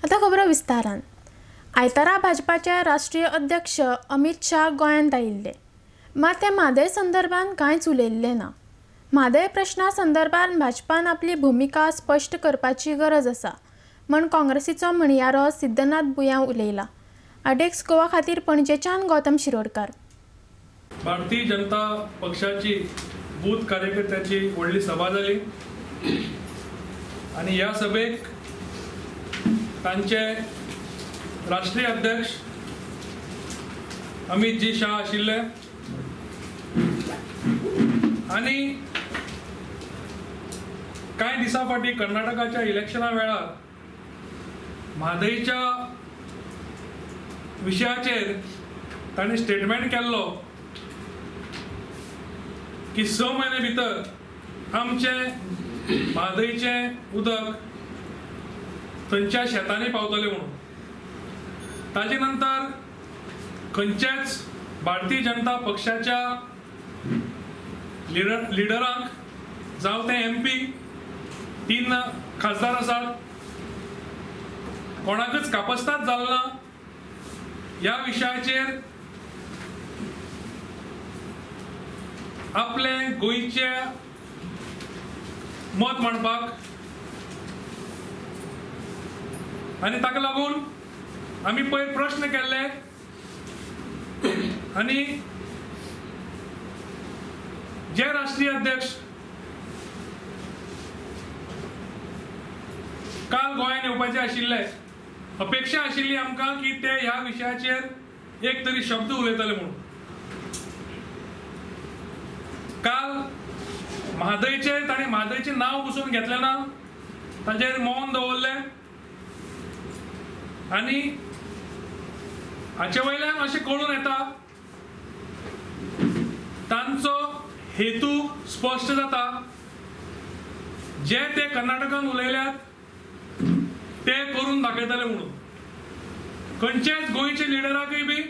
आतां खबरो विस्तारान. आयतारा भाजपाचे राष्ट्रीय अध्यक्ष अमित शाह गोंयांत आयिल्ले, मात ते म्हादय संदर्भात कांयच उलयल्ले ना. म्हादय प्रश्ना संदर्भात भाजपान आपली भुमिका स्पश्ट करपाची गरज आसा म्हण काँग्रेसीचो म्हणयारो सिद्धनाथ बुयांव उलयला. आडेक्स गोवा खातीर पणजेच्यान गौतम शिरोडकार. भारतीय जनता पक्षाची बूथ कार्यकर्त्याची व्हडली सभा जाली आनी ह्या सभेक तांचे राष्ट्रीय अध्यक्ष अमित जी शाह आशिल्ले आनी कांय दिसां फाटीं कर्नाटकाच्या इलेक्शना वेळार म्हादयच्या विशयाचेर तांणी स्टेटमेंट केल्लो की 6 म्हयने भितर आमचें म्हादयचें उदक थंयच्या शेतांनी पावतलें म्हणून. ताजे नंतर खंयच्याच भारतीय जनता पक्षाच्या लिडरांक जावं ते MP 3 खासदार आसात, कोणाकच कापस्ताद जालो ना ह्या विशयाचेर आपले गोंयचे मत मांडपाक आनी ताका लागून आमी पयर प्रश्न केल्ले आनी जे राष्ट्रीय अध्यक्ष काल गोंयांत येवपाचे आशिल्ले, अपेक्षा आशिल्ली आमकां की ते ह्या विशयाचेर एक तरी शब्द उलयतले म्हणून. काल म्हादयचे ताणें म्हादयचें नांव पसून घेतलें ना, ताचेर मौन दवरलें आनी हाचे वयल्यान अशें कळून येता तांचो हेतू स्पश्ट जाता. जे ते कर्नाटकान उलयल्यात ते करून दाखयतले म्हणून. खंयच्याच गोंयच्या लिडराकय बी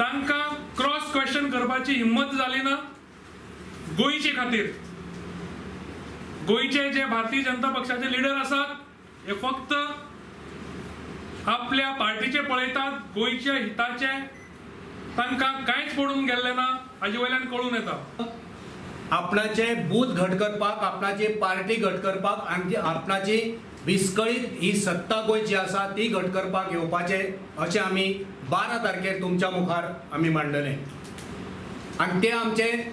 तांकां क्रॉस क्वेश्चन करपाची हिम्मत जाली ना गोंयचे खातीर. गोंयचे जे भारतीय जनता पक्षाचे लिडर आसात हे फक्त आपल्या पार्टीचे पळयतात, गोंयच्या हिताचे तांकां कांयच पडून गेल्लें ना हाजे वयल्यान कळून येता. आपणाचे बूथ घट करपाक, आपणाची पार्टी घट करपाक आनी आपणाची विस्कळीत ही सत्ता गोंयची आसा ती घट करपाक येवपाचे अशें आमी 12 तारखेर तुमच्या मुखार आमी मांडलें आनी तें आमचें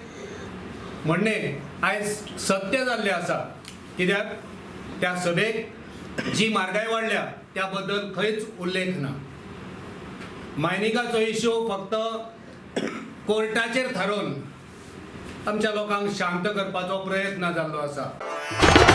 म्हणणें आयज सत्य जाल्लें आसा. कित्याक त्या सभेक जी म्हारगाय वाडल्या त्या बद्दल खंयच उल्लेख ना. मायनिंगाचो इश्यू फक्त कोर्टाचेर थारोवन आमच्या लोकांक शांत करपाचो प्रयत्न जाल्लो आसा.